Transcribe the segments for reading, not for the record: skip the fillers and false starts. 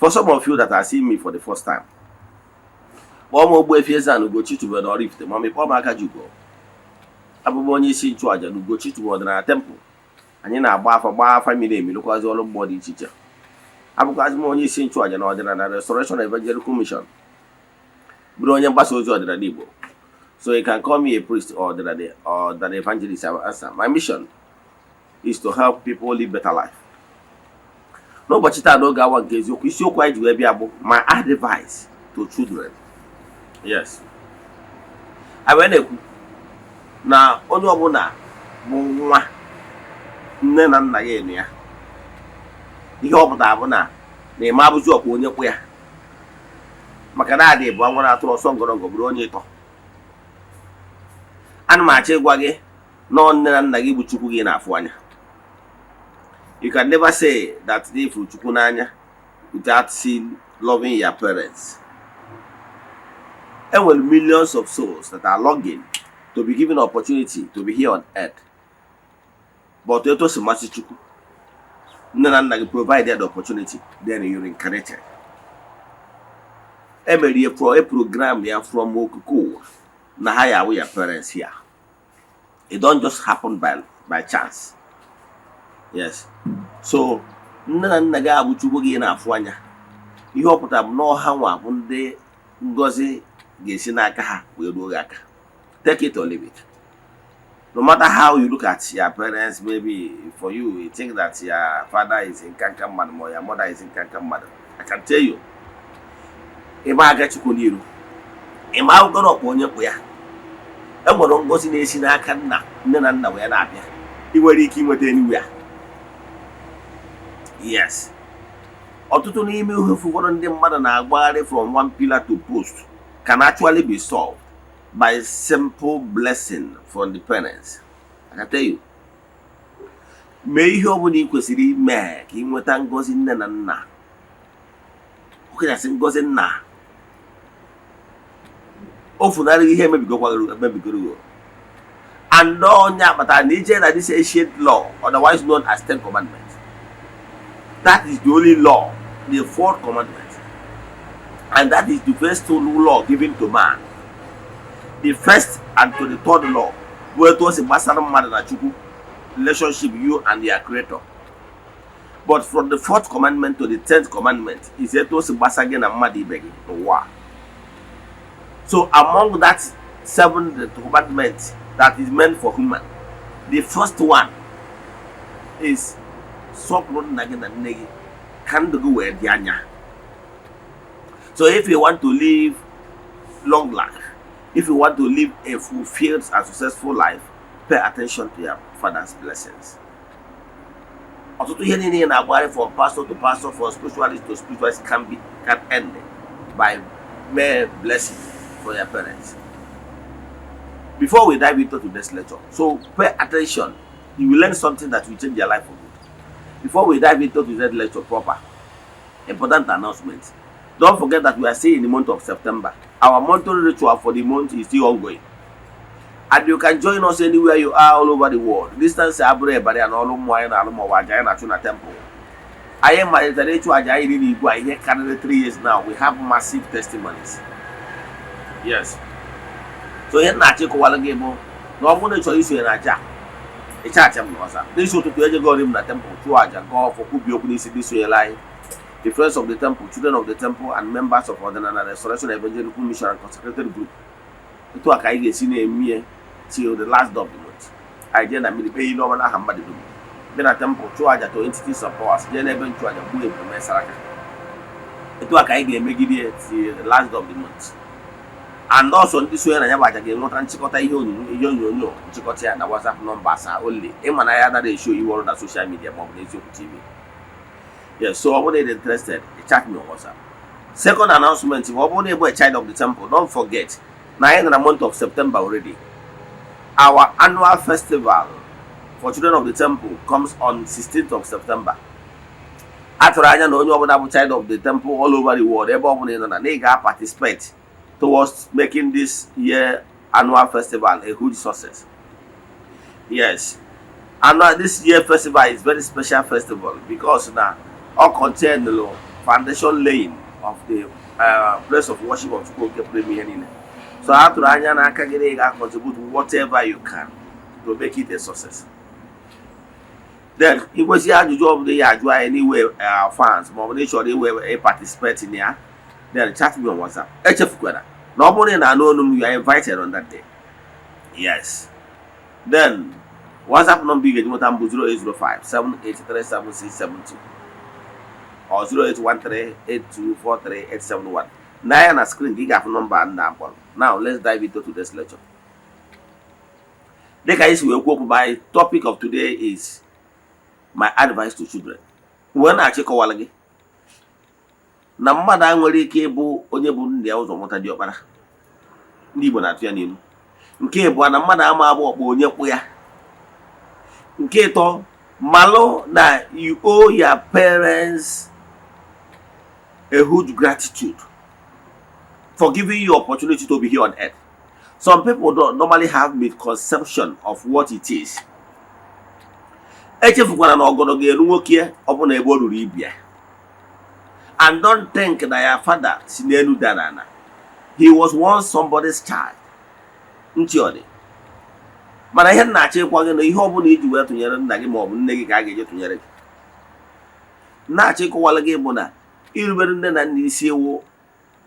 For some of you that are seeing me for the first time, kpọọ m Ogbuefi Eze-Ana Ugochi tubelu na Oraifite, ma kpọọ m Akajiugo. Abụ m onye isi nchụaja na Ugochi tubelu ọdịnala temple. Anyị na-agba afa, gbaa afa miri emi, lụkwazi ọrụ mmụọ dị iche iche. Abụkwazị m onye isi nchụaja na Ọdịnala Restoration Evangelical Mission, bụrụ onye mgbasa ozi ọdịnala Igbo. So you can call me a priest or ọdịnala or the evangelist, I will answer. My mission is to help people live better life. N'ụbọchị taa, n'oge awa nke eziokwu, isiokwu anyị ji wee bịa bụ my advice to children. Yes, anyị wee na-ekwu na onye ọbụla bụ nwa nne na nna ya enu ya, ihe ọ pụtara bụ na na ịma abụzi ọkwa onye kwụ ya, maka na adị bụ nwere atụrụ ọsọ ngọrọngọ bụrụ onye ịtọ. Ana m achọ ịgwa gị nọọ nne na nna gị bụ Chukwu gị na-afụ anya. You can never say that they fụrụ Chukwu n'anya without seeing loving your parents. Enwere millions of souls that are longing to be given opportunity to be here on earth, but etu o si masị Chukwu, nne na nna gị provided the opportunity, then you reincarnated. Emere ya from a program ya from okike ụwa na ha ya awụ your parents here. It don't just happen by chance. Yes, so nne na nna gị abụ Chukwu gị na-afụ anya. Ihe ọ pụtara bụ na ọha nwa bụ ndị ngọzi ga-esi n'aka ha wee ruo gị aka. Take it or leave it. No matter how you look at your parents, maybe for you, you think that your father is nkanka mmadụ or your mother is nkanka mmadụ, I can tell you, ịma aga Chukwu n'iru, ịma akwụkwọ na ọkwa onye kpụ ya. E nwere ngozi na-esi n'aka nna, nne na nna wee na-abịa, ị nwere ike inweta anywhere. Yes, ọtụtụ n'ime ihe ụfọdụ ndị mmadụ na-agbagharị from one pillar to post can actually be solved by simple blessing from the parents. I can tell you, mee ihe ọ bụla ị kwesịrị ime ka ị nweta ngọzi nne na nna, ọkachasị ngọzi nna. O funarị ihe emebigoro and onye akpatara na ije na this ancient law, otherwise known as Ten Commandments. That is the only law, the fourth commandment, and that is the first law given to man. The first and to the third law bụ etu o si gbasara mmadụ na Chukwu, relationship you and your creator. But from the fourth commandment to the 10th commandment is etu o si gbasa gị na mmadụ ibe gị n'ụwa. So among that seven commandments that is meant for human, the first one is sọpụrụ nna gị na nne gị ka ndụ gị wee dị anya. So if you want to live long life, if you want to live a fulfilled and successful life, pay attention to your father's blessings. Ọtụtụ ihe niile ị na-agbagharị from pastor to pastor, from spiritualist to spiritualist, can end by mere blessing for your parents. Before we dive into today's lecture, so pay attention, you will learn something that will change your life for good. Before we dive into today's lecture proper, important announcement. Don't forget that we are still in the month of September. Our monthly ritual for the month is still ongoing, and you can join us anywhere you are all over the world. Distance abụrụ ịbarị na ọrụ mmụọ anyị na-alụ maọbụ aja anyị na-achụ na temple. Anyị malitere ịchụ aja anyị riri igwe a ihe karịrị 3 years now. We have massive testimonies. Yes, so ihe m na-achọ ịkọwara gị bụ na ọ bụrụ na ị chọrọ isonye na aja, ịchaachị m n'ọza n'isi ụtụtụ, ejegori m na temple chụọ aja, gọọ ọfọ, kwubie okwu n'isi ndị sonyere anyị, the Friends of the Temple, Children of the Temple and members of Ọdịnala Restoration Evangelical Mission and Consecrated Group. Etu a ka anyị ga-esi na-eme till the last day of the month. Anyị jee na mmiri kpee ile ọma n'aha mmadụ dum, bịa na temple chụọ aja to entities of powers, jee n'ebe nchụaja gbuo ebube, mee saraka. Etu a ka anyị ga-emegide ya till the last day of the month. And also, ndị sonye na ya bụ aja ga-enweta nchịkọta ihe onyonyo nchịkọta ya na WhatsApp nọmba asaa only. Ịma na ya anaghị eshow iwe ọrụ na social media maọbụ n'Eziokwu TV. Yes, so ọ bụrụ na ị dị interested, chat me on WhatsApp. Second announcement bụ, ọ bụrụ na ị bụ a child of the temple, don't forget na anyị nọ na month of September already. Our annual festival for Children of the Temple comes on 16th of September. A tụrụ anya na onye ọbụla bụ child of the temple all over the world, ebe ọbụla ị nọ, na ị ga-participate towards making this year annual festival a huge success. Yes, annual this year festival is very special festival because na ọ contain foundation laying of the place of worship of Chukwu nke pụrụ ime ihe niile. So a tụrụ anya n'aka gị na ị ga-contribute whatever you can to make it a success. Then ikwesị ajụjụ ọbụla ị ajụ anyị n'iwe fans, maọbụ na ị chọrọ iwe participate in ya, then chat me on WhatsApp. Echefukwara na ọ bụrụ na ị na-anụ olu m, you are invited on that day. Yes. Then WhatsApp number ị ga-eji nweta m bụ 0805 7837672 or 08138243871. N'anya na screen ka ị ga-afụ nọmba nna mkpọrọ. Now let's dive into today's lecture. Dịka anyị si wee kwuo okwu, my topic of today is my advice to children. Wee na-achịkọwala gị na mmadụ a nwere ike ịbụ onye bụ nna ya ụzọ mụta diọkpara. Ndị Igbo na-atụ ya n'ilu. Nke ịbụọ, na mmadụ ama abụ ọkpọ onye kwụ ya. Nke ịtọ, malụ na you owe your parents a huge gratitude for giving you opportunity to be here on earth. Some people don't normally have misconception of what it is. Echefukwara na ọgọdọ ga-eru nwoke ọbụla ebe o ruru ibia. And don't think na your father si n'elu dara na he was once somebody's child. Ntị ọ dị, mana ihe m na-achọ ịkwa gị na ihe ọbụla iji wee tụnyere nna gị maọbụ nne gị ka a ga-eji tụnyere gị. Na-achọ ịkọwara gị bụ na irubere nne na nna isi ewu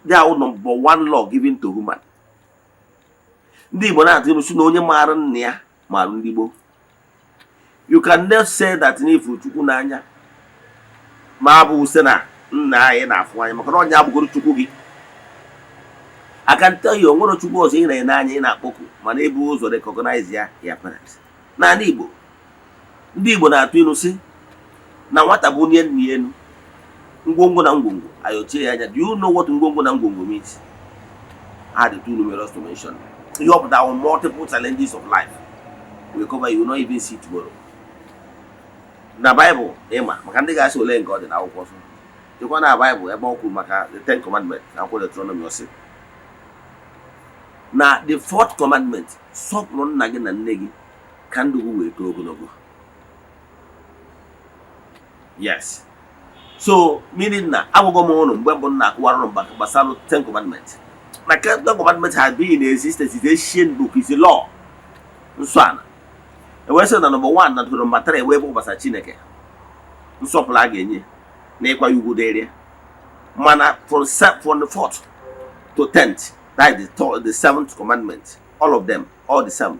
dị ahụ, number one law given to human. Ndị Igbo na-atụ ilu sị na onye maara nna ya maara ndị gboo. You can not say that n'ifuru Chukwu n'anya ma abụ site na nna anyị na-afụ anya, maka na ọnya abụgoro Chukwu gị. I can tell you, onwere Chukwu ọzọ ị na-ene anya, ị na-akpọku, mana ebu ụzọ recognize ya ya parents. N'ala Igbo, ndị Igbo na-atụ ilu sị na nwata bụ onye nna ya elu, ngwongwo na ngwongwo ayochie ya anya. Do you know what ngwongwo na ngwongwo means? Add too numerous to mention. Ihe ọ pụtara, multiple challenges of life will cover you, will not even see tomorrow. Na Baịbụl, ịma maka ndị ga-asị ole nke ọ dị n'akwụkwọ nsọ, dịkwa na Baịbụl ebe ọ kwuru maka the Ten Commandment, na akwụkwọ Deuteronomy, ọ sị na the fourth commandment, sọpụrụ nna gị na nne gị ka ndụ gị wee too ogologo. Yes. So meaning na agwụgwọ m ụnụ mgbe mbụ m na-akụwara ụnụ gbasara Ten Commandment, na Ten Commandment has been in existence, is ancient book, is a law, nsọ ala. Ewee sị na number one na number three wee bụ gbasara Chineke, nsọpụrụ a ga-enye na ịkwa ya ugwu dịrị ya. Mana from the fourth to 10th, that is the seventh commandment, all of them, all the seven,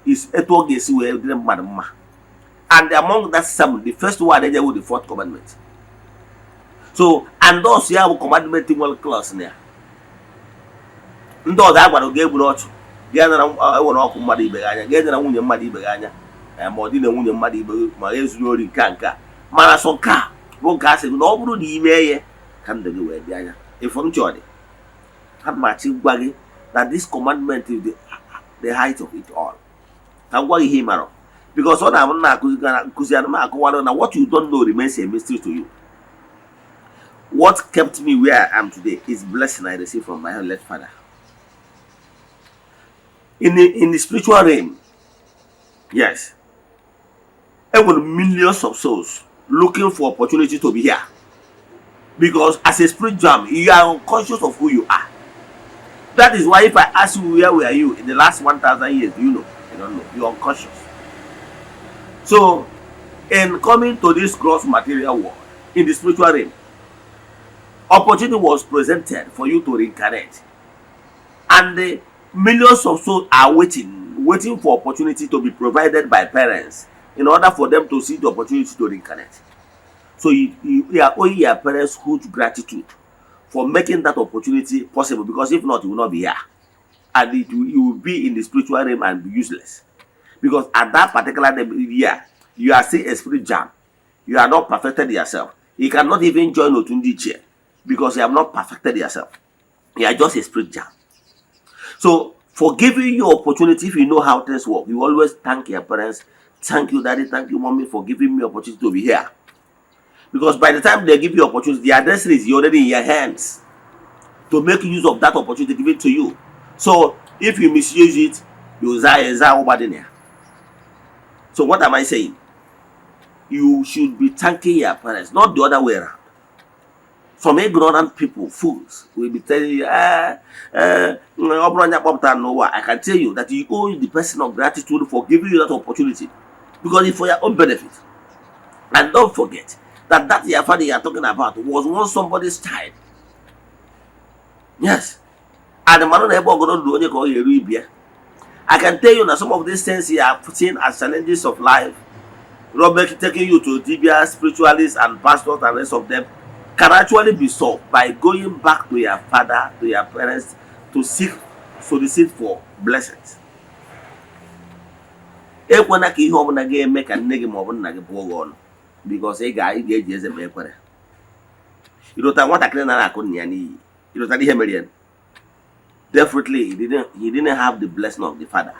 is etu ọ ga-esi wee dịrị mmadụ mma. And among that seven, the first one ejewo the fourth commandment. So and those ya bụ commandment nwere clause na ya. Ndị ọzọ a gwara gị egburu ọchụ, gị nara ewere ọkụ mmadụ ibe gị anya, gị nara nwunye mmadụ ibe gị anya, ma ọ dị na nwunye mmadụ ibe gị, ma ezuru ori, nke a nke a. Mana sọ nke a bụ nke a sị gị na ọ bụrụ na ime ya ka ndụ gị wee dị anya. Ịfụ ntị ọ dị ha machi gwa gị na this commandment is the height of it all. Ka m gwa gị ihe ị mara, because ọ na-abụ na akụzi nkụzi ana m akọwara na what you don't know remains a mystery to you. What kept me where I am today is blessing I received from my late father. In the spiritual realm, yes, enwere millions of souls looking for opportunity to be here, because as a spirit germ, you are unconscious of who you are. That is why if I ask you, where were you in the last 1000 years, do you know? You don't know. You're unconscious. So in coming to this gross material world, in the spiritual realm, opportunity was presented for you to reincarnate, and the millions of souls are waiting, waiting for opportunity to be provided by parents in order for them to see the opportunity to reincarnate. So you are owing your parents huge gratitude for making that opportunity possible, because if not, you will not be here, and you will be in the spiritual realm and be useless, because at that particular year, you are still a spirit germ. You are not perfected yourself. You cannot even join otu ndị ichie because you have not perfected yourself. You are just a spirit germ. So for giving you opportunity, if you know how things work, you always thank your parents. "Thank you, Daddy. Thank you, Mommy, for giving me opportunity to be here." Because by the time they give you opportunity, their destiny is already in your hands to make use of that opportunity given to you. So if you misuse it, you zaa. So what am I saying? You should be thanking your parents, not the other way around. Some ignorant people, fools, will be telling you, ọ bụrụ onye kpọpụtara n'ụwa. I can tell you that you owe the person of gratitude for giving you that opportunity, because it's for your own benefit. And don't forget that that your father you are talking about was once somebody's child. Yes, and mmanụ na ebe ọgọdọ ruru onye ka ọ ga-eru ibi ya. I can tell you that some of these things you are seen as challenges of life, Robert taking you to dibia, spiritualists and pastors and rest of them, can actually be solved by going back to your father, to your parents, to seek, solicit for blessings. Ekwena ka ihe ọbụla ga-eme ka nne gị maọbụ nna gị bụọ gị ọnụ, because ị ga-eji eze ma ekwere ịrụta nwatakịrị nara akụ nna ya n'iyi. Ịrụtara ihe mere ya? Definitely he didn't have the blessing of the father.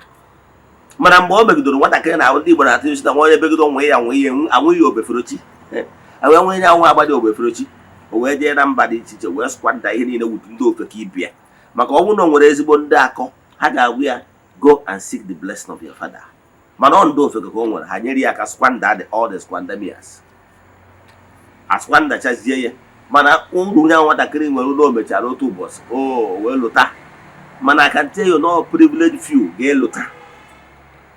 Mana mgbe o megidere nwatakịrị na ndị Igbo na-atụ isi na nwa onye begide onwe ya nwe ihe anwụ ya obeferochi wee nwee nye anwụ agbadị obeferochi, o wee jee na mba dị iche iche wee squander ihe niile wutu ndị ofe ka ibia. Maka ọ bụrụ na o nwere ezigbo ndị akọ, ha ga-agwa ya, "Go and seek the blessing of your father." Mana ọ ndị ofe ka o nwere, ha nyere ya aka squander all the squandamias, asquanderchazie ya. Mana uru ya nwatakịrị nwere ụlọ, o mechara otu ụbọchị o wee lụta. Mana I can tell you, no, privileged few ga-elụta.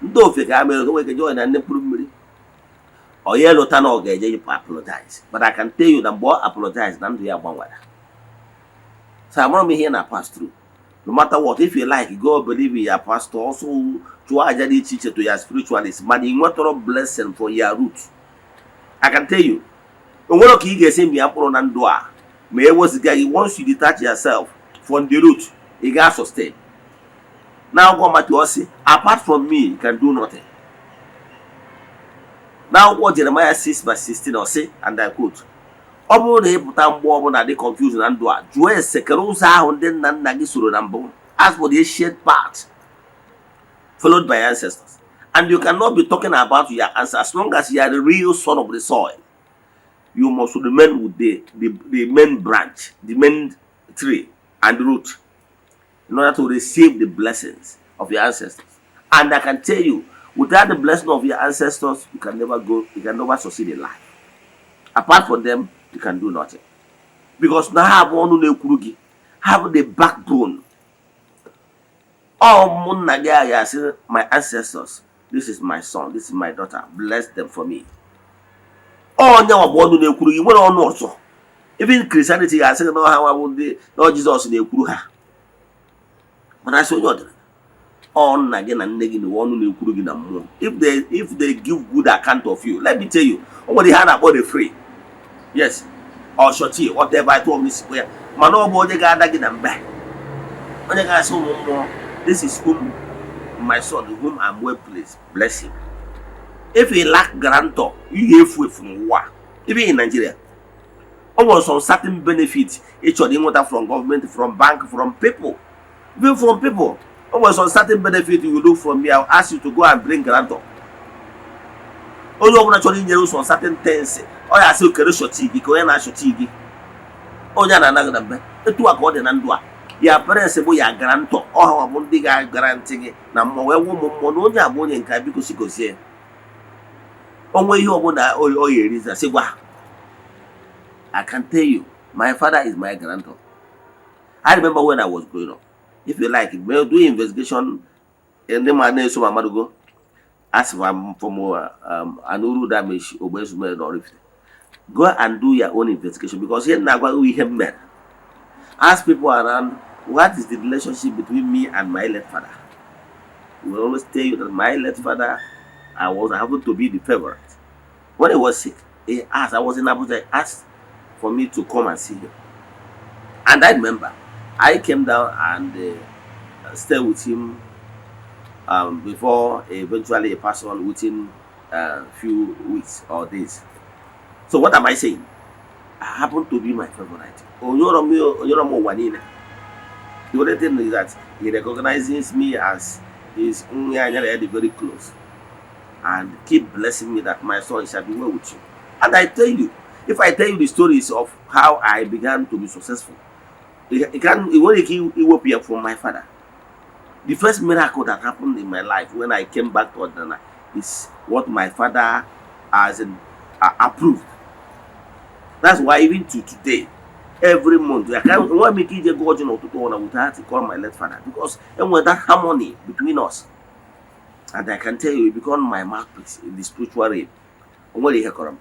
Ndị ofe ka ha mere o nwere ike join na ndị mkpụrụ mmiri ọ ya elụta na ọ ga-eje apologize. But I can tell you na mgbe ọ apologize na ndụ ya gbanwere. So amara m ihe na pass through. No matter what, if you like, go believe in your pastor also, chụọ aja dị iche iche to your spiritualist, mana ị nwetọrọ blessing for your root. I can tell you, o nwere ka ị ga-esi mịa mkpụrụ na ndụ a ma eweziga gị. Once you detach yourself from the root, ị ga sustain. Na akwụkwọ Matthew, ọ sị, "Apart from me, you can do nothing." N'akwụkwọ Jeremiah 6 verse 16, ọ sị, and I quote, "Ọ bụrụ na ị pụta mgbe ọbụla dị confused na ndụ a, jụọ ese kere ụzọ ahụ ndị nna nna gị soro na mbụ." As for the ancient path followed by ancestors, and you cannot be talking about your ancestors as long as you are the real son of the soil. You must remain with the main branch, the main tree and root, in order to receive the blessings of your ancestors. And I can tell you, without the blessing of your ancestors, you can never go, you can never succeed in life. Apart from them, you can do nothing. Because na ha bụ ọnụ na-ekwuru gị, have the backbone. Ọ ụmụnna gị a ga-asị, "My ancestors, this is my son, this is my daughter, bless them for me." Onye nwa bụ ọnụ na-ekwuru gị nwere ọnụ ọzọ. Even Christianity ga-asị gị na ọha nwa bụ ndị na ọ Jizọs na-ekwuru ha, mana asị onye ọdịnala, ọ nna gị na nne gị na ọnụ na-ekwuru gị na mmụọ. If they give good account of you, let me tell you, o nwere ihe a na-akpọ referee, yes or surety, whatever etu ọbụla isi kpọ ya, mana ọ bụ onye ga-ada gị na mbe, onye ga-asị ụmụ mmụọ, "This is whom my son, whom I'm well pleased, bless him." If you lack guarantor, ị ga-efu efu n'ụwa. Even in Nigeria, o nwere some certain benefit ị chọrọ ịnweta from government, from bank, from people, even from people. O nwere some certain benefit you look from me, I will ask you to go and bring guarantor. Onye ọbụla chọrọ inyere some certain things, ọ ya asị okere surety gị, ka onye na-asurety gị, onye a na-anaghị na mbe. Etu a ka ọ dị na ndụ a. Ya parents bụ ya guarantor. Ọha bụ ndị ga-guarantee gị na mmụọ wee gwa ụmụ mmụọ na onye a bụ onye nke a, biko si gozie onwe ihe ọbụla ọ ya eriza sị gwa. I can tell you, my father is my guarantor. I remember when I was growing up, if you like, may do investigation. Ndị ma na-eso ma amadugo as from Anuru Dameshi Ogbezume Oraifite. Go and do your own investigation, because ihe na-agwa gị ihe m mere. Ask people around, what is the relationship between me and my late father? We will always tell you that my late father, I was I happened to be the favorite. When he was sick, he asked, I was in Abuja, he asked for me to come and see him. And I remember I came down and stayed with him before eventually he passed on within a few weeks or days. So what am I saying? I happen to be my favorite. Onyoro m ụwa niile. The only thing is that he recognizes me as his nwa anya ya dị very close and keep blessing me that my son shall be well with you. And I tell you, if I tell you the stories of how I began to be successful, it can it nwere ike iwepụ ya from my father. The first miracle that happened in my life when I came back to Odinana is what my father has approved. That's why even to today, Every month ya ka enwe m ike ije gụọ ọjị n'ụtụtụ ụra without call my late father, because enwere that harmony between us, and I can tell you, he become my mouthpiece in the spiritual realm. O nwere ihe kọrọ m.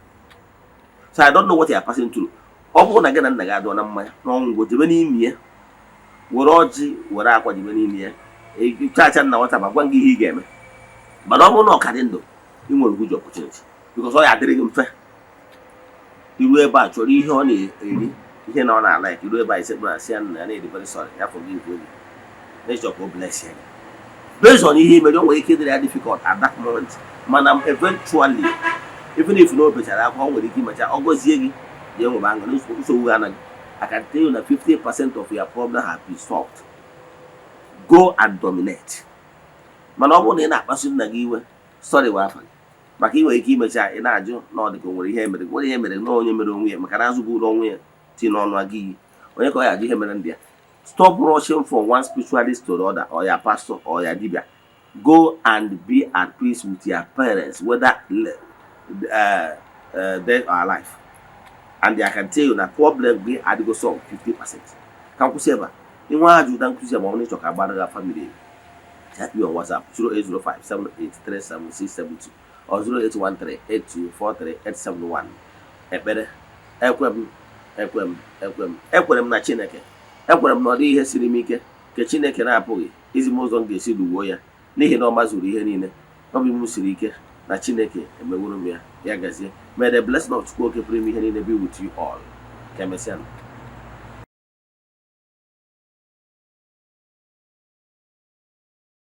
So I don't know what you are passing through. Ọ bụrụ na gị na nna gị adụọ na mmanya n'ọnwụ, jebe n'ime ya, were ọjị, were akwa, jebe n'ime ya, chacha nna nwata ma gwa gị ihe ị ga-eme. Mana ọ bụrụ na ọ ka dị ndụ, ị nwere huge opportunity, because ọ ya adịrị gị mfe iru ebe a chọrọ ihe ọ na-eri, ihe na ọ na-ala. Iru ebe a, isekpụrụ asị ya nna ya na-edi very sorry, ya forgive gị, na-ịchọ ka o bless ya based on ihe mere. O nwere ike ịdịrị ya difficult at that moment, mana eventually, even if na o bechara akwa, o nwere ike imecha ọ gọzie gị, jee nwebe aṅụrị, nsogbu gị anaghị. I can tell you na 50% of your problem have been solved. Go and dominate. Mana ọ bụrụ na ị na-akpasu nna gị iwe, sorry, wa afa gị, maka ị nwere ike imecha ị na-ajụ na ọ dị ka o nwere ihe mere, nwere ihe mere na onye mere onwe ya, maka na azụ bụrụ onwe ya ti n'ọnụ aga iyi onye ka ọ ya ajụ ihe mere ndị ya. Stop rushing from one spiritualist to the other, or your pastor or your dibia. Go and be at peace with your parents, whether dead or alive, and I can tell you na problem gị adịgo solve 50%. Ka m kwụsị ebe a. Inwe ajụjụ na nkụzi a, ma ọ bụrụ na ịchọ ka agbara gị family, chat me on WhatsApp 0805 7837672 or 0813 8243871. Ekpere: ekwe m, ekwe m, ekwe m, ekwere m na Chineke. Ekwere m na ọ dịghị ihe siri m ike nke Chineke na-apụghị izi m ụzọ m ga-esi lugbuo ya, n'ihi na ọ mazuru ihe niile. Obi m siri ike na Chineke emeworo m ya. Ya gazie. May the blessing of Chukwu Oke pụrụ ime ihe niile be with you all. Ka emesịa.